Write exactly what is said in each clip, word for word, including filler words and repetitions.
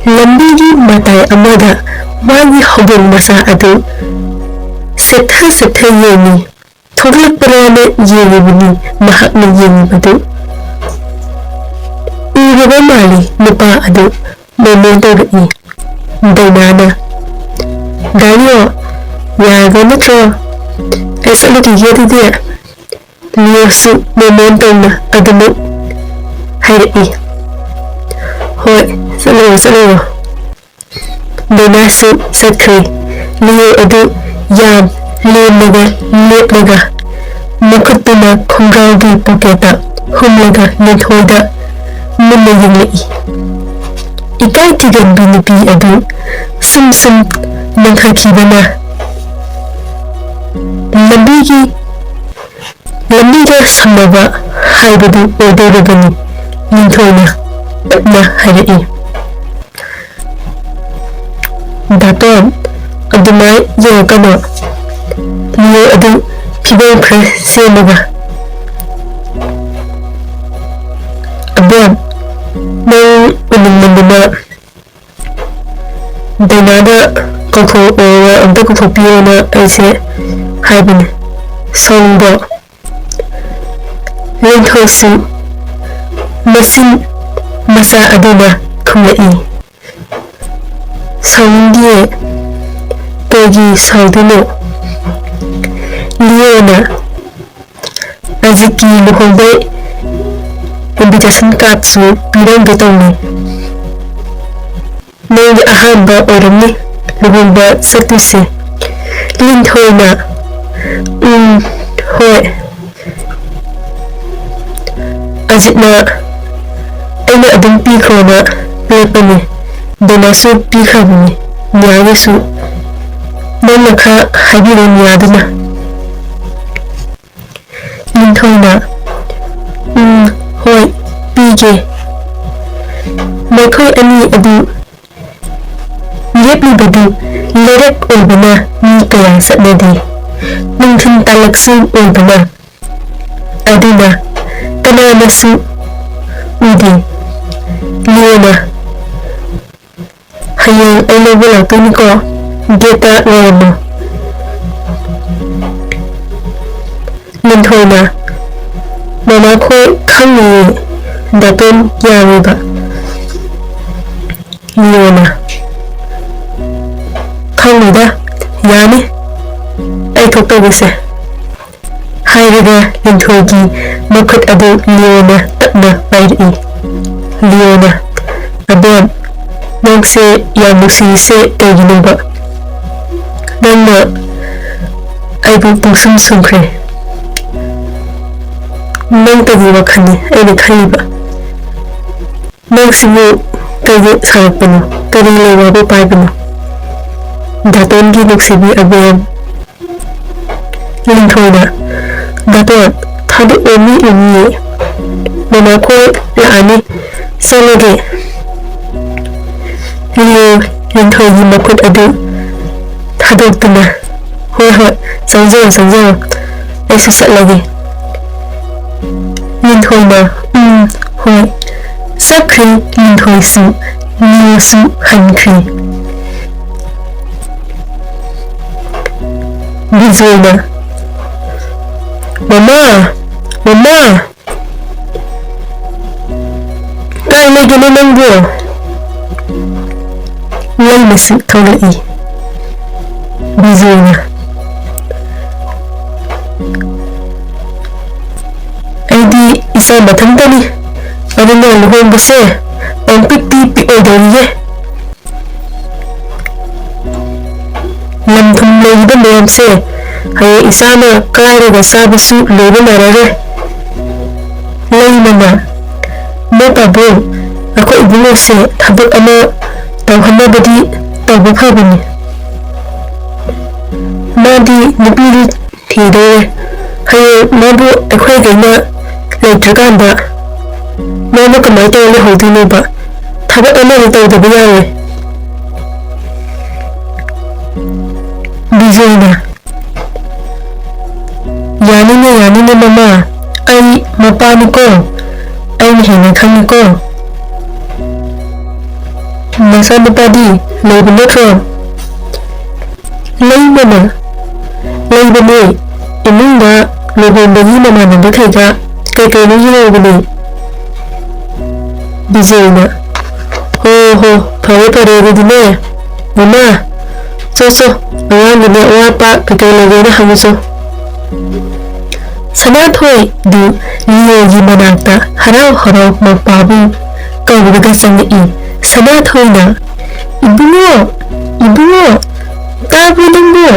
ꯂꯝꯕꯤꯒꯤ ꯃꯇꯥꯏ ꯑꯃꯗ ꯃꯥꯒꯤ ꯍꯧꯗꯣꯡ ꯃꯆꯥ ꯑꯗꯨ ꯁꯦꯠꯊ ꯁꯦꯠꯊ ꯌꯦꯡꯉꯤ꯫ ꯊꯣꯛꯂꯛꯄ꯭ꯔꯥꯅ ꯌꯦꯡꯉꯤꯕꯅꯤ꯫ ꯃꯍꯥꯛꯅ ꯌꯦꯡꯉꯤꯕꯗꯨ ꯎꯔꯕ ꯃꯥꯜꯂꯤ꯫ ꯅꯨꯄꯥ ꯑꯗꯨ ꯃꯣꯃꯣꯟ ꯇꯧꯔꯛꯏ꯫ ꯗꯥꯏꯅꯥꯅ, "ꯒꯥꯔꯤꯌꯣ, ꯌꯥꯔꯕ ꯅꯠꯇ꯭ꯔꯣ? ꯑꯩ ꯆꯠꯂꯨꯈꯤꯒꯦ ꯑꯗꯨꯗꯤ꯫" ꯂꯤꯌꯣꯁꯨ ꯃꯣꯃꯣꯟ ꯇꯧꯅ ꯑꯗꯨꯃꯛ ꯍꯥꯏꯔꯛꯏ꯫ "ꯍꯣꯏ, ꯆꯠꯂꯨꯔꯣ, ꯆꯠꯂꯨꯔꯣ꯫" ꯗꯥꯏꯅꯥꯁꯨ ꯆꯠꯈ꯭ꯔꯦ꯫ ꯂꯤꯌꯣ ꯑꯗꯨ ꯌꯥꯝ ꯂꯦꯝꯂꯒ ꯂꯦꯞꯂꯒ ꯃꯈꯨꯠꯇꯨꯅ ꯈꯣꯡꯒ꯭ꯔꯥꯎꯒꯤ ꯄꯣꯀꯦꯠꯇ ꯍꯨꯝꯂꯒ ꯂꯤꯟꯊꯣꯏꯗ ꯃꯨꯟꯅ ꯌꯦꯡꯂꯛꯏ꯫ ꯏꯀꯥꯏ ꯊꯤꯒꯟꯕꯤ ꯅꯨꯄꯤ ꯑꯗꯨ ꯁꯨꯝ ꯁꯨꯝ ꯃꯟꯊꯈꯤꯕꯅ ꯂꯝꯕꯤꯒꯤ, ꯂꯝꯕꯤꯒ ꯁꯝꯅꯕ ꯍꯥꯏꯕꯗꯨ ꯑꯣꯏꯗꯧꯔꯕꯅꯤ꯫ ꯂꯤꯟꯊꯣꯏꯅ ꯇꯞꯅ ꯍꯥꯏꯔꯛꯏ꯫ "ꯗꯥꯇꯣꯟ, ꯑꯗꯨꯃꯥꯏ ꯌꯧꯔꯛꯀꯅꯣ꯫" ꯂꯤꯌꯣ ꯑꯗꯨ ꯐꯤꯕꯝ ꯈꯔ ꯁꯦꯝꯃꯒ, "ꯑꯕꯣꯟ, ꯅꯪ ꯎꯅꯤꯡꯃꯟꯗꯅ ꯗꯥꯏꯅꯥꯗ ꯀꯧꯊꯣꯛꯑꯣ, ꯑꯝꯇ ꯀꯧꯊꯣꯛꯄꯤꯌꯣꯅ ꯑꯩꯁꯦ ꯍꯥꯏꯕꯅꯦ꯫" ꯁꯣꯝꯗ ꯂꯤꯟꯊꯣꯏꯁꯨ ꯃꯆꯤꯟ ꯃꯆꯥ ꯑꯗꯨꯅ ꯈꯨꯝꯂꯛꯏ꯫ "ꯁꯥꯎꯅꯤꯡꯗꯤꯌꯦ, ꯀꯩꯒꯤ ꯁꯥꯎꯗꯣꯏꯅꯣ? ꯂꯤꯌꯣꯅ ꯑꯖꯤꯠꯀꯤ ꯂꯨꯍꯣꯡꯕꯩ invitation cardꯁꯨ ꯄꯤꯔꯝꯒꯦ ꯇꯧꯅꯤ꯫ ꯅꯪꯗꯤ ꯑꯍꯥꯟꯕ ꯑꯣꯏꯔꯝꯅꯤ ꯂꯨꯍꯣꯡꯕ ꯆꯠꯇꯣꯏꯁꯦ꯫" ꯂꯤꯟꯊꯣꯏꯅ, "ꯎꯝ, ꯍꯣꯏ꯫ ꯑꯖꯤꯠꯅ ꯑꯩꯅ ꯑꯗꯨꯝ ꯄꯤꯈ꯭ꯔꯣꯅ ꯄꯤꯔꯛꯄꯅꯦ꯫ ꯗꯥꯏꯅꯥꯁꯨ ꯄꯤꯈ꯭ꯔꯕꯅꯦ꯫ ꯅꯤꯌꯥꯒꯤꯁꯨ ꯅꯪꯅ ꯈꯔ ꯍꯥꯏꯕꯤꯔꯣ ꯅꯤꯌꯥꯗꯨꯅ꯫" ꯂꯤꯟꯊꯣꯏꯅ, "ꯎꯝ, ꯍꯣꯏ, ꯄꯤꯒꯦ꯫" ꯃꯈꯣꯏ ꯑꯅꯤ ꯑꯗꯨ ꯂꯦꯞꯂꯤꯕꯗꯨ ꯂꯩꯔꯛ ꯑꯣꯏꯕꯅ ꯃꯤ ꯀꯌꯥ ꯆꯠꯅꯗꯦ꯫ ꯅꯨꯡꯊꯤꯜ ꯇꯥꯂꯛꯁꯨ ꯑꯣꯏꯕꯅ ꯑꯗꯨꯅ ꯀꯅꯥꯅꯁꯨ ꯎꯗꯦ꯫ ꯂꯤꯌꯣꯅ, ꯅꯤꯀꯣ, ꯒꯦꯠꯇ ꯂꯩꯔꯝꯃꯣ꯫ ꯂꯤꯟꯊꯣꯏꯅ, "ꯃꯃꯥꯈꯣꯏ ꯈꯪꯉꯤꯌꯦ, ꯗꯥꯇꯣꯟ ꯌꯥꯔꯣꯏꯕ꯫" ꯂꯤꯌꯣꯅ, "ꯈꯪꯉꯣꯏꯗ, ꯌꯥꯅꯤ, ꯑꯩ ꯊꯣꯛꯇꯧꯕꯁꯦ꯫" ꯍꯥꯏꯔꯒ ꯂꯤꯟꯊꯣꯏꯒꯤ ꯃꯈꯨꯠ ꯑꯗꯨ ꯂꯤꯌꯣꯅ ꯇꯞꯅ ꯄꯥꯏꯔꯛꯏ꯫ ꯂꯤꯌꯣꯅ, "ꯑꯕꯦꯝ, ꯅꯪꯁꯦ ꯌꯥꯝ ꯅꯨꯡꯁꯤꯔꯤꯁꯦ ꯀꯩꯒꯤꯅꯣꯕ? ꯅꯪꯅ ꯑꯩꯕꯨ ꯄꯨꯡꯁꯨꯝ ꯁꯨꯝꯈ꯭ꯔꯦ꯫ ꯅꯪꯇꯒꯤ ꯋꯥꯈꯜꯅꯤ ꯑꯩꯅ ꯈꯜꯂꯤꯕ꯫ ꯅꯪꯁꯤꯕꯨ ꯀꯩꯒꯤ ꯁꯥꯎꯔꯛꯄꯅꯣ? ꯀꯔꯤ ꯂꯩ ꯋꯥꯕ ꯄꯥꯏꯕꯅꯣ? ꯗꯥꯇꯣꯟꯒꯤ ꯅꯨꯡꯁꯤꯕꯤ ꯑꯕꯦꯝ꯫" ꯂꯤꯟꯊꯣꯏꯅ, "ꯗꯥꯇꯣꯟ, ꯊꯥꯗꯣꯛꯑꯣ, ꯃꯤ ꯎꯅꯤꯌꯦ꯫ ꯃꯃꯥꯈꯣꯏ ꯂꯥꯛꯑꯅꯤ, ꯆꯠꯂꯒꯦ꯫" ꯂꯤꯌꯣ ꯂꯤꯟꯊꯣꯏꯒꯤ ꯃꯈꯨꯠ ꯑꯗꯨ ꯊꯥꯗꯣꯛꯇꯨꯅ, "ꯍꯣꯏ, ꯍꯣꯏ, ꯆꯪꯖꯔꯣ, ꯆꯪꯖꯔꯣ, ꯑꯩꯁꯨ ꯆꯠꯂꯒꯦ꯫" ꯂꯤꯟꯊꯣꯏꯅ, "ꯎꯝ, ꯍꯣꯏ꯫" ꯆꯠꯈ꯭ꯔꯦ ꯂꯤꯟꯊꯣꯏꯁꯨ, ꯂꯤꯌꯣꯁꯨ ꯍꯟꯈ꯭ꯔꯦ꯫ ꯕꯤꯖꯣꯏꯅ, "ꯃꯃꯥ, ꯃꯃꯥ!" "ꯀꯥꯏ ꯂꯩꯒꯦꯅꯣ ꯅꯪꯕꯣ?" ꯂꯩꯃꯁꯨ ꯊꯣꯛꯂꯛꯏ꯫ ꯕꯤꯖꯣꯏꯅ, "ꯑꯩꯗꯤ ꯏꯆꯥ ꯃꯊꯟꯇꯅꯤ, ꯑꯗꯨꯅ ꯂꯨꯍꯣꯡꯕꯁꯦ ꯄꯪꯄꯤꯛꯇꯤ ꯄꯤꯛꯑꯣꯏꯗꯧꯔꯤꯌꯦ꯫ ꯂꯝ ꯊꯨꯝ ꯂꯩꯔꯤꯕ ꯃꯌꯥꯝꯁꯦ ꯍꯌꯦꯡ ꯏꯆꯥꯅ ꯀꯥꯏꯔꯒ ꯆꯥꯕꯁꯨ ꯂꯣꯏꯕ ꯅꯥꯏꯔꯔꯣꯏ꯫" ꯂꯩꯃꯅ, "ꯏꯃꯥ ꯄꯥꯕꯨꯡ, ꯑꯩꯈꯣꯏ ꯏꯕꯨꯡꯉꯣꯁꯦ ꯊꯕꯛ ꯑꯃ ꯇꯧꯍꯟꯅꯕꯗꯤ ꯇꯧꯕ ꯐꯕꯅꯤ꯫ ꯃꯥꯗꯤ ꯅꯨꯄꯤꯗꯤ ꯊꯤꯗꯣꯔꯦ꯫ ꯍꯌꯦꯡ ꯃꯥꯕꯨ ꯑꯩꯈꯣꯏꯈꯩꯅ ꯂꯩꯇ꯭ꯔꯀꯥꯟꯗ ꯃꯥꯕꯨ ꯀꯃꯥꯏꯅ ꯇꯧꯔ ꯂꯩꯍꯧꯗꯣꯏꯅꯣꯕ? ꯊꯕꯛ ꯑꯃꯗꯤ ꯇꯧꯗꯕ ꯌꯥꯔꯣꯏ꯫" ꯕꯤꯖꯣꯏꯅ, "ꯌꯥꯅꯤꯅꯦ, ꯌꯥꯅꯤꯅꯦ ꯃꯃꯥ, ꯑꯩ ꯃꯄꯥꯅꯤꯀꯣ, ꯑꯩꯅ ꯍꯦꯟꯅ ꯈꯪꯉꯤꯀꯣ꯫" "ꯅꯆꯥꯅꯨꯄꯥꯗꯤ ꯂꯩꯕ ꯅꯠꯇ꯭ꯔꯣ?" "ꯂꯩ, ꯃꯃꯥ, ꯂꯩꯕꯅꯦ꯫ ꯏꯃꯨꯡꯗ ꯂꯨꯍꯣꯡꯕꯒꯤ ꯃꯃꯥꯟꯅꯕꯈꯩꯒ ꯀꯩ ꯀꯩꯅꯣ ꯌꯦꯡꯉꯨꯕꯅꯦ꯫" ꯕꯤꯖꯣꯏꯅ, "ꯍꯣ ꯍꯣ, ꯐꯔꯦ ꯐꯔꯦ, ꯑꯗꯨꯗꯤꯅꯦ, ꯃꯃꯥ, ꯆꯣ ꯆꯣ, ꯑꯉꯥꯡꯒꯤꯅꯦ ꯑꯋꯥꯠꯄ ꯀꯩꯀꯩ ꯂꯩꯒꯦꯅ ꯍꯪꯉꯨ ꯆꯣ꯫" ꯁꯅꯥꯊꯣꯏꯗꯨ ꯂꯤꯑꯣꯒꯤ ꯃꯅꯥꯛꯇ ꯍꯔꯥꯎ ꯍꯔꯥꯎ ꯃꯄꯥꯕꯨ ꯀꯧꯔꯒ ꯆꯪꯂꯛꯏ꯫ ꯁꯅꯥꯊꯣꯏꯅ, "ꯏꯕꯨꯡꯉꯣ, ꯏꯕꯨꯡꯉꯣ, ꯇꯥꯕ꯭ꯔꯣ ꯅꯪꯕꯣ?"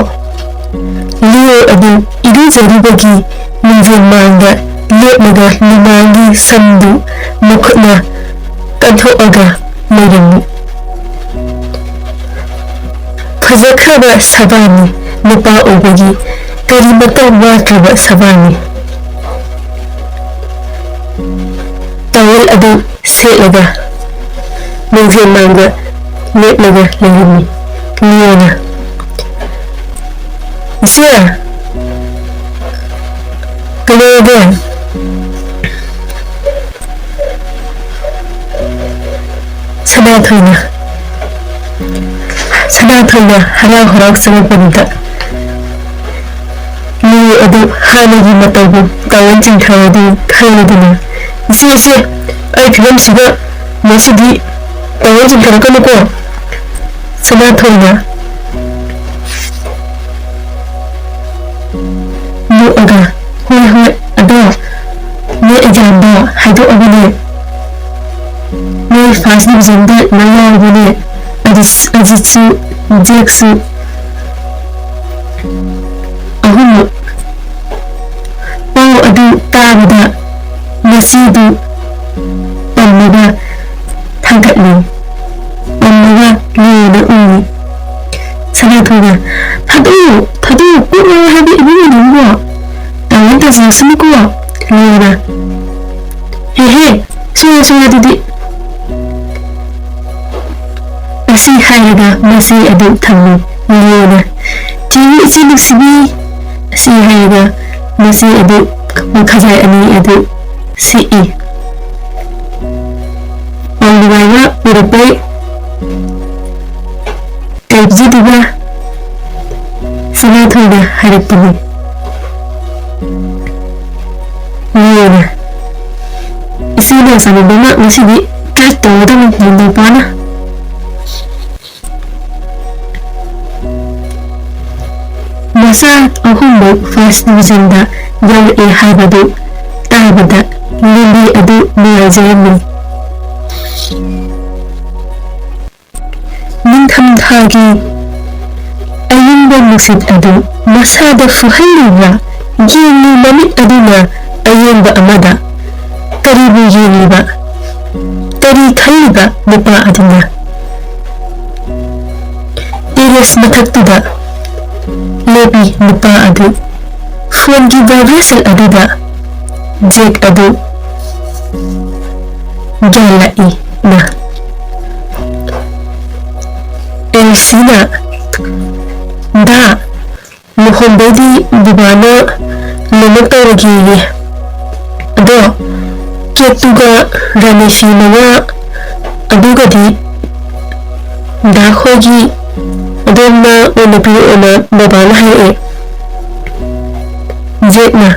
ꯂꯤꯑꯣ ꯑꯗꯨ ꯏꯔꯨꯖꯔꯨꯕꯒꯤ ꯃꯤꯡꯖꯦꯜ ꯃꯥꯡꯗ ꯂꯦꯞꯂꯒ ꯂꯨꯃꯥꯡꯒꯤ ꯁꯝꯗꯨ ꯃꯈꯨꯠꯅ ꯀꯟꯊꯣꯛꯑꯒ ꯂꯩꯔꯝꯃꯤ꯫ ꯐꯖꯈ꯭ꯔꯕ ꯁꯕꯥꯅꯤ, ꯅꯨꯄꯥ ꯑꯣꯏꯕꯒꯤ ꯀꯔꯤꯃꯠꯇ ꯋꯥꯠꯇ꯭ꯔꯕ ꯁꯕꯥꯅꯤ꯫ ꯇꯥꯋꯦꯜ ꯑꯗꯨ ꯁꯦꯠꯂꯒ ꯃꯤꯡꯖꯦꯜ ꯃꯥꯡꯗ ꯂꯦꯞꯂꯒ ꯂꯩꯔꯝꯃꯤ꯫ ꯂꯤꯑꯣꯅ, "ꯏꯆꯦ, ꯀꯩꯗꯧꯔꯒꯦ?" ꯁꯅꯥꯊꯣꯏꯅ, ꯁꯅꯥꯊꯣꯏꯅ ꯍꯔꯥꯎ ꯍꯔꯥꯎ ꯆꯪꯉꯛꯄꯗꯨꯗ ꯂꯤꯑꯣ ꯑꯗꯨ ꯍꯥꯟꯅꯒꯤ ꯃꯇꯧꯒꯨꯝ ꯇꯥꯋꯦꯜ ꯆꯤꯡꯊꯔꯗꯤ ꯈꯜꯂꯗꯨꯅ, "ꯏꯆꯦ, ꯏꯆꯦ, ꯑꯩ ꯐꯤꯕꯝꯁꯤꯒ ꯉꯁꯤꯗꯤ ꯇꯥꯋꯦꯜ ꯆꯤꯡꯊꯔꯛꯀꯅꯨꯀꯣ꯫" ꯁꯅꯥꯊꯣꯏꯅ ꯅꯣꯛꯑꯒ, "ꯍꯣꯏ, ꯍꯣꯏ, ꯑꯗꯣ ꯅꯣꯏ ꯑꯦꯛꯖꯥꯝꯗꯣ ꯍꯥꯏꯗꯣꯛꯑꯕꯅꯦ꯫ ꯅꯣꯏ ꯐꯥꯔꯁ ꯗꯤꯕꯤꯖꯟꯗ ꯂꯣꯏ ꯌꯥꯎꯔꯕꯅꯦ꯫ ꯑꯖꯤꯠ-, ꯑꯖꯤꯠꯁꯨ, ꯖꯦꯛꯁꯨ, ꯑꯍꯨꯝꯃꯛ꯫" ꯄꯥꯎ ꯑꯗꯨ ꯇꯥꯕꯗ ꯃꯆꯦꯗꯨ ꯄꯝꯃꯒ ꯊꯥꯡꯒꯠꯂꯤ꯫ ꯄꯝꯃꯒ ꯂꯤꯑꯣꯅ ꯎꯔꯤ꯫ ꯁꯅꯥꯊꯣꯏꯅ, "ꯊꯥꯗꯣꯛꯎ, ꯊꯥꯗꯣꯛꯎ, ꯀꯣꯛ ꯉꯥꯎ ꯍꯥꯏꯕ ꯏꯕꯨꯡꯉꯣ ꯅꯪꯕꯣ꯫ ꯇꯥꯋꯦꯜ ꯇꯥꯁꯤꯜꯂꯛꯁꯅꯨꯀꯣ꯫" ꯂꯤꯑꯣꯅ, "ꯍꯦ ꯍꯦ, ꯁꯣꯏꯔꯦ, ꯁꯣꯏꯔꯦ ꯑꯗꯨꯗꯤ꯫" ꯑꯁꯤ ꯍꯥꯏꯔꯒ ꯃꯆꯦ ꯑꯗꯨ ꯊꯝꯃꯤ꯫ ꯂꯤꯑꯣꯅ, "ꯆꯦꯒꯤ ꯏꯆꯦ ꯅꯨꯡꯁꯤꯕꯤ꯫" ꯑꯁꯤ ꯍꯥꯏꯔꯒ ꯃꯆꯦ ꯑꯗꯨ ꯃꯈꯥꯖꯥꯏ ꯑꯅꯤ ꯑꯗꯨ ꯁꯤꯛꯏ꯫ ꯄꯥꯎ ꯅꯨꯡꯉꯥꯏꯕ ꯄꯨꯔꯛꯄꯩ ꯀꯩꯕꯤꯖꯤꯗꯨꯒ ꯁꯅꯥꯊꯣꯏꯅ ꯍꯥꯏꯔꯛꯄꯅꯤ꯫ ꯃꯤꯑꯣꯏꯅ ꯏꯆꯦꯅ ꯆꯥꯎꯕ ꯑꯃ ꯉꯁꯤꯗꯤ treat ꯇꯧꯒꯗꯕꯅꯤ ꯅꯤꯡꯊꯧꯄꯥꯅ꯫ ꯃꯆꯥ ꯑꯍꯨꯝꯃꯛ first divisionꯗ ꯌꯥꯎꯔꯛꯑꯦ ꯍꯥꯏꯕꯗꯨ ꯇꯥꯕꯗ ꯂꯤꯂꯤ ꯑꯗꯨ ꯅꯨꯡꯉꯥꯏꯖꯔꯝꯃꯤ꯫ ꯅꯤꯡꯊꯝꯊꯥꯒꯤ ꯑꯏꯪꯕ ꯅꯨꯡꯁꯤꯠ ꯑꯗꯨ ꯃꯁꯥꯗ ꯐꯨꯍꯜꯂꯤꯕ ꯌꯦꯟꯒꯤ ꯃꯃꯤꯠ ꯑꯗꯨꯅ ꯑꯌꯦꯡꯕ ꯑꯃꯗ ꯀꯔꯤꯕꯨ ꯌꯦꯡꯂꯤꯕ, ꯀꯔꯤ ꯈꯜꯂꯤꯕ ꯅꯨꯄꯥ ꯑꯗꯨꯅ? Terrace ꯃꯊꯛꯇꯨꯗ ꯂꯦꯞꯄꯤ ꯅꯨꯄꯥ ꯑꯗꯨ꯫ Phoneꯒꯤ vibration ꯑꯗꯨꯗ Jack ꯑꯗꯨ ꯒ꯭ꯌꯥꯟ ꯂꯥꯛꯏ꯫ ꯃꯥ ꯑꯦꯜꯁꯤꯅ, "ꯗꯥ, ꯂꯨꯍꯣꯡꯕꯩꯗꯤ ꯕꯕꯥꯅ ꯂꯣꯏꯅꯃꯛ ꯇꯧꯔꯒꯦꯌꯦ꯫ ꯑꯗꯣ cakeꯇꯨꯒ ꯔꯥꯅꯤ ꯐꯤ ꯃꯉꯥ ꯑꯗꯨꯒꯗꯤ ꯗꯥ ꯈꯣꯏꯒꯤ ꯑꯗꯣꯝꯅ ꯑꯣꯏꯅ ꯄꯤꯔꯛꯑꯣꯅ ꯕꯕꯥꯅ ꯍꯥꯏꯔꯛꯑꯦ꯫" ꯖꯦꯛꯅ,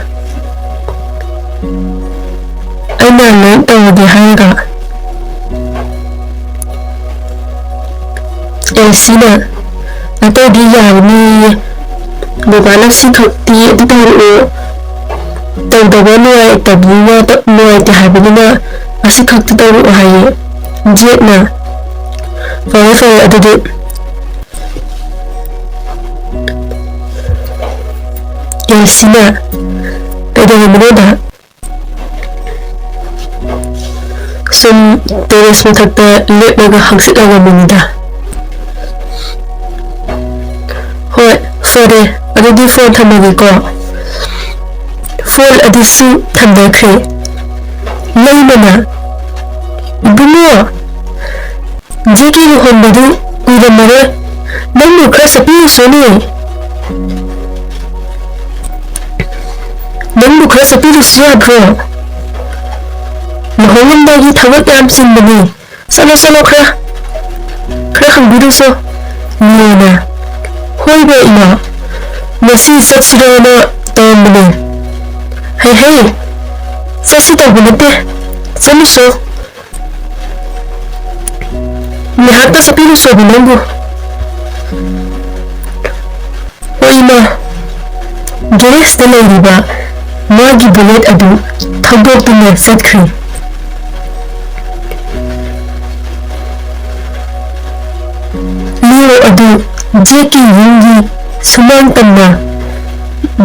"ꯑꯩꯅ ꯂꯣꯏ ꯇꯧꯔꯒꯦ ꯍꯥꯏꯔꯒ?" ꯑꯦꯜꯁꯤꯅ, "ꯑꯇꯩꯗꯤ ꯌꯥꯔꯅꯤꯌꯦ꯫ ꯕꯕꯥꯅ ꯁꯤ ꯈꯛꯇꯤ ꯑꯗꯨ ꯇꯧꯔꯛꯑꯣ, ꯇꯧꯗꯕ ꯅꯨꯡꯉꯥꯏꯇꯕꯅꯤꯅ, ꯅꯨꯡꯉꯥꯏꯇꯦ ꯍꯥꯏꯕꯅꯤꯅ ꯑꯁꯤ ꯈꯛꯇꯤ ꯇꯧꯔꯛꯑꯣ" ꯍꯥꯏꯌꯦ꯫ ꯖꯦꯛꯅ, "ꯐꯔꯦ, ꯐꯔꯦ, ꯑꯗꯨꯗꯤ"꯫ ꯑꯦꯜꯁꯤꯅ, "ꯀꯩꯗꯧꯔꯝꯃꯤꯅꯣꯗ?" "ꯁꯨꯝ terrace ꯃꯊꯛꯇ ꯂꯦꯞꯂꯒ ꯍꯪꯆꯤꯠ ꯂꯥꯡꯉꯝꯃꯤꯅꯤꯗ꯫" "ꯍꯣꯏ, ꯐꯔꯦ, ꯑꯗꯨꯗꯤ phone ꯊꯝꯃꯒꯦꯀꯣ꯫" Phone ꯑꯗꯨꯁꯨ ꯊꯝꯅꯈ꯭ꯔꯦ꯫ ꯂꯩꯃꯅ, "ꯏꯕꯨꯡꯉꯣ, ꯖꯦꯛꯀꯤ ꯂꯨꯍꯣꯡꯕꯗꯨ ꯀꯨꯏꯔꯝꯃꯔꯣꯏ꯫ ꯅꯪꯕꯨ ꯈꯔ ꯆꯠꯄꯤꯔꯨꯁꯣꯅꯦ꯫ ꯅꯪꯕꯨ ꯈꯔ ꯆꯠꯄꯤꯔꯨꯁꯤ ꯌꯥꯗ꯭ꯔꯣ? ꯂꯨꯍꯣꯡꯉꯝꯗꯥꯏꯒꯤ ꯊꯕꯛ ꯌꯥꯝ ꯆꯤꯟꯕꯅꯤ꯫ ꯆꯠꯂꯣ, ꯆꯠꯂꯣ ꯈꯔ꯫" ꯍꯪꯕꯤꯔꯨꯆꯣ꯫ ꯂꯤꯌꯣꯅ, "ꯍꯣꯏꯕ ꯏꯃꯥ, ꯉꯁꯤ ꯆꯠꯁꯤꯔꯅ ꯇꯧꯔꯝꯕꯅꯦ꯫ ꯍꯩ ꯍꯩ, ꯆꯠꯁꯤ ꯇꯧꯕ ꯅꯠꯇꯦ, ꯆꯠꯂꯨꯆꯣ꯫ ꯉꯥꯏꯍꯥꯛꯇ ꯆꯠꯄꯤꯔꯨꯆꯣꯕ ꯅꯪꯕꯨ꯫" ꯍꯣꯏ ꯏꯃꯥ꯫ ꯒꯦꯔꯦꯖꯇ ꯂꯩꯔꯤꯕ ꯃꯥꯒꯤ ꯕꯨꯂꯦꯠ ꯑꯗꯨ ꯊꯧꯗꯣꯛꯇꯨꯅ ꯆꯠꯈ꯭ꯔꯦ꯫ ꯂꯤꯑꯣ ꯑꯗꯨ ꯖꯦꯛꯀꯤ ꯌꯨꯝꯒꯤ ꯁꯨꯃꯥꯡ ꯇꯝꯅ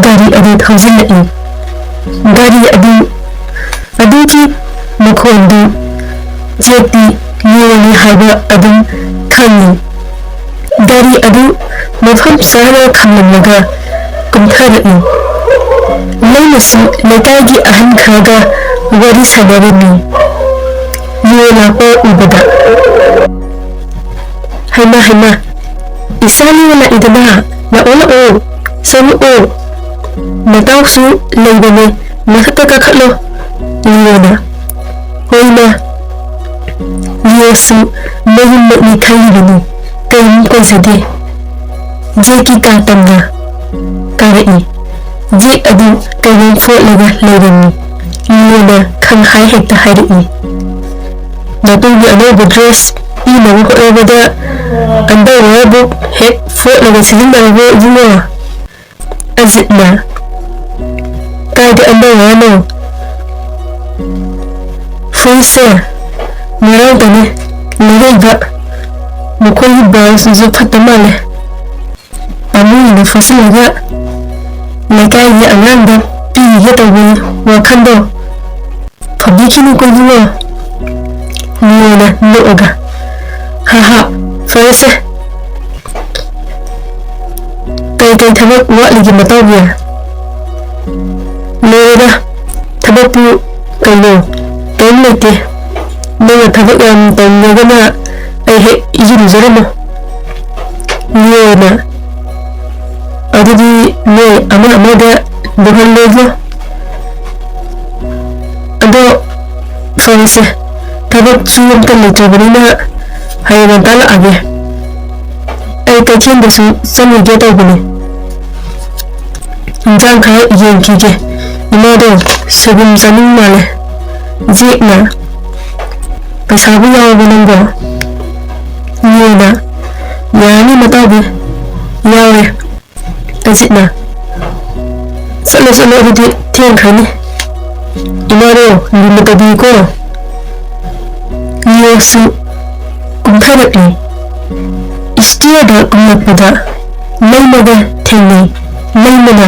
ꯒꯥꯔꯤ ꯑꯗꯨ ꯊꯧꯖꯤꯜꯂꯛꯏ꯫ ꯒꯥꯔꯤ ꯑꯗꯨ ꯑꯗꯨꯒꯤ ꯃꯈꯣꯟꯗꯨ ꯖꯦꯛꯇꯤ ꯂꯤꯑꯣꯅꯤ ꯍꯥꯏꯕ ꯑꯗꯨꯝ ꯈꯪꯏ꯫ ꯒꯥꯔꯤ ꯑꯗꯨ ꯃꯐꯝ ꯆꯥꯅ ꯈꯥꯝꯂꯝꯂꯒ ꯀꯨꯝꯊꯔꯛꯏ꯫ ꯂꯩꯃꯁꯨ ꯂꯩꯀꯥꯏꯒꯤ ꯑꯍꯟ ꯈꯔꯒ ꯋꯥꯔꯤ ꯁꯥꯟꯅꯔꯝꯃꯤ꯫ ꯂꯤꯑꯣ ꯂꯥꯛꯄ ꯎꯕꯗ, "ꯍꯩꯃꯥ, ꯍꯩꯃꯥ, ꯏꯆꯥ ꯂꯤꯑꯣ ꯂꯥꯛꯏꯗꯅ, ꯂꯥꯛꯑꯣ, ꯂꯥꯛꯑꯣ, ꯆꯪꯉꯛꯑꯣ꯫ ꯅꯇꯥꯎꯁꯨ ꯂꯩꯕꯅꯦ, ꯃꯊꯛꯇ ꯀꯥꯈꯠꯂꯣ꯫" ꯂꯤꯑꯣꯅ, "ꯍꯣꯏ ꯏꯃꯥ꯫" ꯂꯤꯑꯣꯁꯨ ꯃꯌꯨꯝꯃꯛꯅꯤ ꯈꯜꯂꯤꯕꯅꯤ, ꯀꯔꯤꯝ ꯀꯣꯏꯖꯗꯦ꯫ ꯖꯦꯛꯀꯤ ꯀꯥ ꯇꯝꯅ ꯀꯥꯔꯛꯏ꯫ ꯖꯦꯛ ꯑꯗꯨ ꯀꯩꯅꯣꯝ ꯐꯣꯠꯂꯒ ꯂꯩꯔꯝꯃꯤ꯫ ꯂꯤꯑꯣꯅ ꯈꯪꯍꯥꯏ ꯍꯦꯛꯇ ꯍꯥꯏꯔꯛꯏ꯫ "ꯅꯇꯨꯒꯤ ꯑꯅꯧꯕ ꯗ꯭ꯔꯦꯁ ꯄꯤꯅꯕ ꯍꯣꯠꯅꯕꯗ ꯑꯟꯗꯔꯋꯦꯌꯔꯕꯨ ꯍꯦꯛ ꯐꯣꯠꯂꯒ ꯁꯤꯖꯤꯟꯅꯔꯕꯣ ꯏꯕꯨꯡꯉꯣ?" ꯑꯖꯤꯠꯅ, "ꯀꯥꯏꯗ ꯑꯟꯗꯔꯋꯦꯌꯔꯅꯣ? ꯐꯨꯔꯤꯠꯁꯦ ꯉꯔꯥꯡꯇꯅꯦ ꯂꯩꯔꯛꯏꯕ꯫ ꯃꯈꯣꯏꯒꯤ ꯕ꯭ꯔꯥꯟꯁꯇꯨꯁꯨ ꯐꯠꯇ ꯃꯥꯜꯂꯦ꯫ ꯄꯥꯝꯃꯨꯏꯅ ꯐꯣꯠꯆꯤꯜꯂꯒ ꯂꯩꯀꯥꯏꯒꯤ ꯑꯉꯥꯡꯗ ꯄꯤꯈꯤꯒꯦ ꯇꯧꯕꯅꯤ ꯋꯥꯈꯜꯗꯣ꯫ ꯐꯕꯤꯈꯤꯅꯨꯀꯣ ꯏꯕꯨꯡꯉꯣ꯫" ꯂꯤꯑꯣꯅ ꯅꯣꯛꯑꯒ, "ꯍꯥ ꯍꯥ, ꯐꯔꯦꯁꯦ꯫ ꯀꯩ ꯀꯩ ꯊꯕꯛ ꯋꯥꯠꯂꯤꯒꯦ ꯃꯇꯥꯎꯕꯤ?" "ꯂꯣꯏꯔꯦꯗ, ꯊꯕꯛꯄꯨ ꯀꯩꯅꯣ, ꯀꯩꯝ ꯂꯩꯇꯦ꯫ ꯅꯪꯅ ꯊꯕꯛ ꯌꯥꯝ ꯇꯧꯅꯤꯡꯉꯒꯅ ꯑꯩ ꯍꯦꯛ ꯏꯔꯨꯖꯔꯝꯃꯣ꯫" ꯂꯤꯑꯣꯅ, "ꯑꯗꯨꯗꯤ ꯅꯣꯏ ꯑꯃ ꯑꯃꯗ ꯂꯨꯍꯜꯂꯣꯏꯕ꯭ꯔꯣ? ꯑꯗꯣ ꯐꯔꯦꯁꯦ, ꯊꯕꯛꯁꯨ ꯑꯝꯇ ꯂꯩꯇ꯭ꯔꯕꯅꯤꯅ ꯍꯌꯦꯡ ꯉꯟꯇꯥ ꯂꯥꯛꯑꯒꯦ꯫ ꯑꯩ ꯀꯩꯊꯦꯜꯗꯁꯨ ꯆꯪꯉꯨꯒꯦ ꯇꯧꯕꯅꯦ꯫ ꯏꯟꯖꯥꯡ ꯈꯔ ꯌꯦꯡꯈꯤꯒꯦ꯫ ꯏꯃꯥꯗꯣ ꯁꯣꯏꯕꯨꯝ ꯆꯥꯅꯤꯡ ꯃꯥꯜꯂꯦ꯫ ꯖꯦꯛꯅ, "ꯄꯩꯁꯥꯕꯨ ꯌꯥꯎꯔꯕꯣ ꯅꯪꯕꯣ?" ꯅꯤꯌꯣꯅ, "ꯌꯥꯔꯅꯤ ꯃꯇꯥꯎꯕꯤ, ꯌꯥꯎꯔꯦ꯫" ꯑꯖꯤꯠꯅ, "ꯆꯠꯂꯣ, ꯆꯠꯂꯣ, ꯑꯗꯨꯗꯤ ꯊꯦꯡꯈ꯭ꯔꯅꯤ꯫ ꯏꯃꯥꯗꯣ ꯂꯨꯅ ꯇꯧꯕꯤꯌꯨꯀꯣ꯫" ꯅꯤꯌꯣꯁꯨ ꯀꯨꯝꯊꯔꯛꯂꯤ꯫ ꯏꯁꯇꯤꯌꯔꯗ ꯀꯨꯝꯂꯛꯄꯗ ꯂꯩꯃꯒ ꯊꯦꯡꯅꯩ꯫ ꯂꯩꯃꯅ,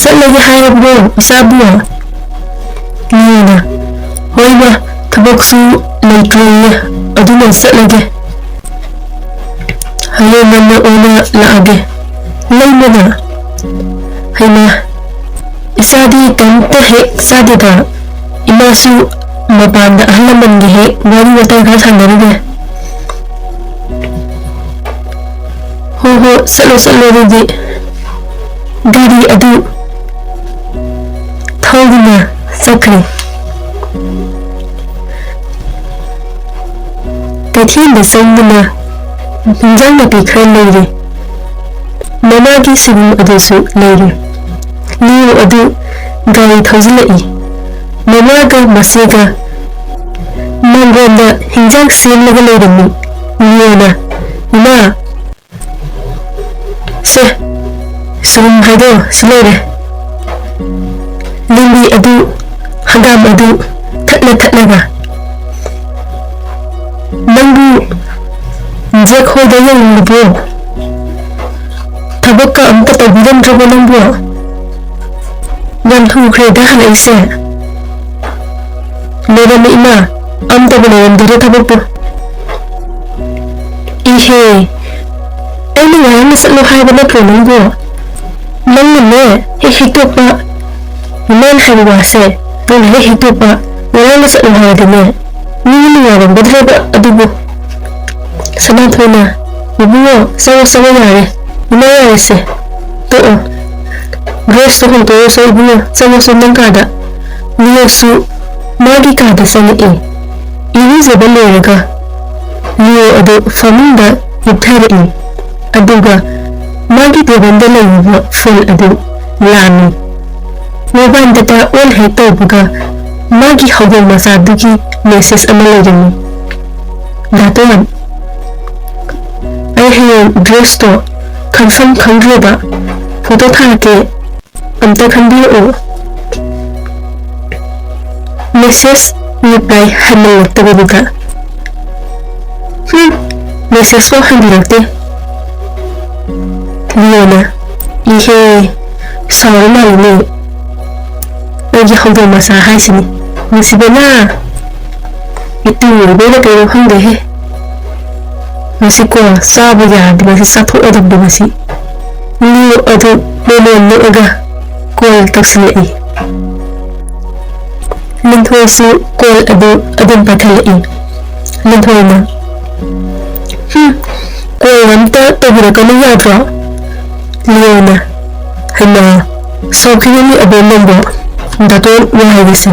"ꯆꯠꯂꯒꯦ ꯍꯥꯏꯔꯕ꯭ꯔꯣ, ꯏꯆꯥꯕꯨ?" ꯅꯤꯌꯣꯅ, "ꯍꯣꯏ ꯃꯥ, ꯊꯕꯛꯁꯨ ꯂꯩꯇ꯭ꯔꯦꯌꯦ, ꯑꯗꯨꯅ ꯆꯠꯂꯒꯦ꯫ ꯍꯌꯦꯡ ꯉꯟꯅ ꯑꯣꯏꯅ ꯂꯥꯛꯑꯒꯦ꯫" ꯂꯩꯃꯅ, "ꯍꯩꯃꯥ, ꯏꯆꯥꯗꯤ ꯀꯔꯤꯝꯇ ꯍꯦꯛ ꯆꯥꯗꯦꯗ꯫ ꯏꯃꯥꯁꯨ ꯃꯄꯥꯟꯗ ꯑꯍꯜ ꯂꯃꯟꯒ ꯍꯦꯛ ꯋꯥꯔꯤ ꯋꯥꯇꯥꯏ ꯈꯔ ꯁꯥꯟꯅꯔꯨꯔꯦ꯫" "ꯍꯣ ꯍꯣ, ꯆꯠꯂꯣ ꯆꯠꯂꯣ ꯑꯗꯨꯗꯤ꯫" ꯒꯥꯔꯤ ꯑꯗꯨ ꯊꯧꯗꯨꯅ ꯆꯠꯈ꯭ꯔꯦ꯫ ꯀꯩꯊꯦꯜꯗ ꯆꯪꯗꯨꯅ ꯏꯟꯖꯥꯡ ꯅꯥꯄꯤ ꯈꯔ ꯂꯩꯔꯦ꯫ ꯃꯃꯥꯒꯤ ꯁꯣꯏꯕꯨꯝ ꯑꯗꯨꯁꯨ ꯂꯩꯔꯦ꯫ ꯅꯤꯌꯣ ꯑꯗꯨ ꯒꯥꯔꯤ ꯊꯧꯖꯤꯜꯂꯛꯏ꯫ ꯃꯃꯥꯒ ꯃꯆꯦꯒ ꯃꯥꯡꯒꯣꯟꯗ ꯍꯤꯟꯖꯥꯡ ꯁꯦꯝꯂꯒ ꯂꯩꯔꯝꯃꯤ꯫ ꯅꯤꯌꯣꯅ, "ꯏꯃꯥ, ꯁꯦ, ꯁꯣꯏꯕꯨꯝ ꯍꯥꯏꯗꯣ ꯁꯤ ꯂꯩꯔꯦ꯫" ꯂꯤꯛꯂꯤ ꯑꯗꯨ, ꯍꯪꯒꯥꯝ ꯑꯗꯨ ꯊꯠꯂ ꯊꯠꯂꯒ, "ꯅꯪꯕꯨ ꯖꯦꯛ ꯍꯣꯏꯗ ꯌꯧꯔꯨꯔꯕꯣ? ꯊꯕꯛꯀ ꯑꯝꯇ ꯇꯧꯕꯤꯔꯝꯗ꯭ꯔꯕꯣ ꯅꯪꯕꯨ? ꯌꯥꯝ ꯊꯨꯈ꯭ꯔꯦꯗ ꯍꯜꯂꯛꯏꯁꯦ꯫" "ꯂꯩꯔꯝꯃꯦ ꯏꯃꯥ, ꯑꯝꯇꯕꯨ ꯂꯩꯔꯝꯗꯦꯗ ꯊꯕꯛꯄꯨ꯫" "ꯏꯍꯦ, ꯑꯩꯅ ꯉꯔꯥꯡꯅ ꯆꯠꯂꯣ ꯍꯥꯏꯕ ꯅꯠꯇ꯭ꯔꯣ ꯅꯪꯕꯨ? ꯅꯪꯅꯅꯦ ꯍꯦꯛ ꯍꯦꯛꯇꯣꯛꯄ, ꯏꯃꯥꯅ ꯍꯥꯏꯕ ꯋꯥꯁꯦ ꯅꯪꯅ ꯍꯦꯛ ꯍꯦꯛꯇꯣꯛꯄ꯫ ꯉꯔꯥꯡꯅ ꯆꯠꯂꯣ ꯍꯥꯏꯔꯗꯤꯅꯦ ꯃꯤꯅ ꯅꯨꯡꯉꯥꯏꯔꯝꯒꯗ꯭ꯔꯕ ꯑꯗꯨꯕꯨ꯫" ꯁꯅꯥꯊꯣꯏꯅ, "ꯏꯕꯨꯡꯉꯣ, ꯆꯪꯉꯣ, ꯆꯪꯉꯣ, ꯌꯥꯔꯦ꯫ ꯏꯃꯥ, ꯌꯥꯔꯦꯁꯦ, ꯇꯣꯛꯑꯣ꯫ ꯗ꯭ꯔꯦꯁꯇꯣ ꯍꯣꯡꯗꯣꯛꯑꯣꯁꯦ ꯏꯕꯨꯡꯉꯣ, ꯆꯪꯉꯣꯁꯦ ꯅꯪ ꯀꯥꯗ꯫" ꯅꯤꯌꯣꯁꯨ ꯃꯥꯒꯤ ꯀꯥꯗ ꯆꯪꯉꯛꯏ꯫ ꯏꯔꯨꯖꯕ ꯂꯣꯏꯔꯒ ꯅꯤꯌꯣ ꯑꯗꯨ ꯐꯃꯨꯡꯗ ꯍꯤꯞꯊꯔꯛꯏ꯫ ꯑꯗꯨꯒ ꯃꯥꯒꯤ ꯇꯦꯕꯜꯗ ꯂꯩꯔꯤꯕ ꯐꯣꯟ ꯑꯗꯨ ꯂꯥꯝꯃꯤ꯫ ꯃꯣꯕꯥꯏꯜ ꯗꯇꯥ ꯑꯣꯟ ꯍꯦꯛ ꯇꯧꯕꯒ ꯃꯥꯒꯤ ꯍꯧꯗꯣꯡ ꯃꯆꯥꯗꯨꯒꯤ ꯃꯦꯁꯦꯖ ꯑꯃ ꯂꯩꯔꯝꯃꯤ꯫ "ꯗꯥꯇꯣꯟ, ꯑꯩ ꯍꯌꯦꯡ ꯗ꯭ꯔꯦꯁꯇꯣ ꯈꯟꯐꯝ ꯈꯪꯗ꯭ꯔꯦꯕ꯫ ꯐꯣꯇꯣ ꯊꯥꯔꯛꯀꯦ, ꯑꯝꯇ ꯈꯟꯕꯤꯔꯛꯑꯣ"꯫ ꯃꯦꯁꯦꯖ ꯔꯤꯄ꯭ꯂꯥꯏ ꯍꯟꯅꯔꯛꯇꯕꯗꯨꯗ, "ꯍꯨꯝ, ꯃꯦꯁꯦꯖꯐꯥꯎ ꯍꯟꯕꯤꯔꯛꯇꯦ"꯫ ꯂꯤꯌꯣꯅ, "ꯏꯍꯦ, ꯁꯥꯎꯔ ꯃꯥꯜꯂꯤꯅꯦ꯫ ꯑꯩꯒꯤ ꯍꯧꯗꯣꯡ ꯃꯆꯥ ꯍꯥꯏꯁꯤꯅꯤ꯫ ꯅꯨꯡꯁꯤꯕꯅ ꯏꯇꯨ ꯑꯣꯏꯕꯩꯔ ꯀꯩꯅꯣ ꯈꯪꯗꯦꯍꯦ꯫ ꯃꯁꯤꯀꯣ, ꯆꯥꯕ ꯌꯥꯔꯗꯤ ꯃꯁꯤ ꯆꯥꯊꯣꯛꯑꯗꯕꯅꯤ ꯃꯁꯤ"꯫ ꯂꯤꯌꯣ ꯑꯗꯨ ꯃꯃꯣꯟ ꯅꯣꯛꯑꯒ ꯀꯣꯜ ꯇꯧꯁꯤꯜꯂꯛꯏ꯫ ꯂꯤꯟꯊꯣꯏꯁꯨ ꯀꯣꯜ ꯑꯗꯨ ꯑꯗꯨꯝ ꯄꯥꯏꯈꯠꯂꯛꯏ꯫ ꯂꯤꯟꯊꯣꯏꯅ, "ꯍꯨꯝ, ꯀꯣꯜ ꯑꯝꯇ ꯇꯧꯕꯤꯔꯛꯀꯅꯨ ꯌꯥꯗ꯭ꯔꯣ?" ꯂꯤꯌꯣꯅ, "ꯍꯩꯃꯥ, ꯁꯥꯎꯈꯤꯕꯅꯤ ꯑꯕꯦꯝ ꯅꯪꯕꯣ꯫ ꯗꯥꯇꯣꯟ ꯋꯥ ꯍꯥꯏꯕꯁꯦ꯫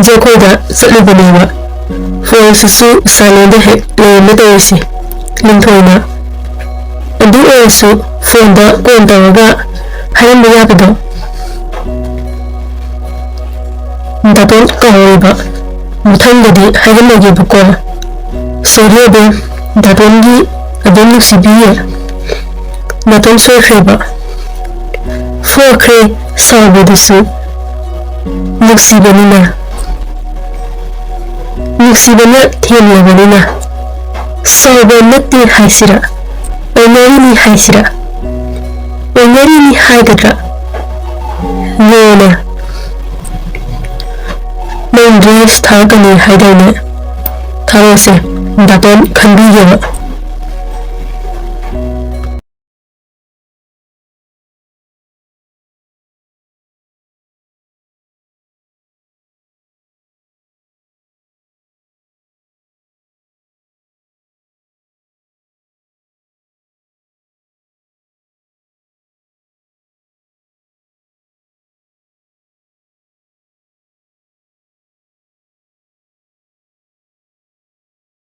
ꯖꯈꯣꯏꯗ ꯆꯠꯂꯨꯕꯅꯦꯕ꯫ ꯐꯣꯟꯁꯤꯁꯨ ꯁꯥꯏꯂꯦꯟꯗ ꯍꯦꯛ ꯂꯩꯔꯝꯃꯦ ꯇꯧꯔꯤꯁꯦ"꯫ ꯂꯤꯟꯊꯣꯏꯅ, "ꯑꯗꯨ ꯑꯣꯏꯔꯁꯨ ꯐꯣꯟꯗ ꯀꯣꯜ ꯇꯧꯔꯒ ꯍꯥꯏꯔꯝꯕ ꯌꯥꯕꯗꯣ"꯫ ꯗꯥꯇꯣꯟ ꯀꯥꯎꯔꯤꯕ꯫ "ꯃꯊꯪꯗꯗꯤ ꯍꯥꯏꯔꯝꯃꯒꯦꯕꯀꯣ꯫ ꯁꯣꯔꯤ ꯑꯕꯦꯝ, ꯗꯥꯇꯣꯟꯒꯤ ꯑꯗꯨꯝ ꯅꯨꯡꯁꯤꯕꯤꯌꯦ꯫ ꯅꯥꯇꯣꯟ ꯁꯣꯏꯈ꯭ꯔꯦꯕ꯫ ꯐꯣꯈ꯭ꯔꯦ ꯁꯥꯎꯕꯗꯨꯁꯨ ꯅꯨꯡꯁꯤꯕꯅꯤꯅ꯫ ꯅꯨꯡꯁꯤꯕꯅ ꯊꯦꯝꯂꯕꯅꯤꯅ꯫ ꯁꯥꯎꯕ ꯅꯠꯇꯦ ꯍꯥꯏꯁꯤꯔꯥ? ꯑꯣꯏꯅꯔꯤꯅꯤ ꯍꯥꯏꯁꯤꯔꯥ? ꯑꯣꯏꯅꯔꯤꯅꯤ ꯍꯥꯏꯒꯗ꯭ꯔꯥ?" ꯂꯤꯌꯣꯅ, "ꯅꯪ ꯗ꯭ꯔꯦꯁ ꯊꯥꯔꯛꯀꯅꯤ ꯍꯥꯏꯗꯥꯏꯅꯦ? ꯊꯥꯔꯛꯑꯣꯁꯦ, ꯗꯥꯇꯣꯟ ꯈꯟꯕꯤꯒꯦꯕ"꯫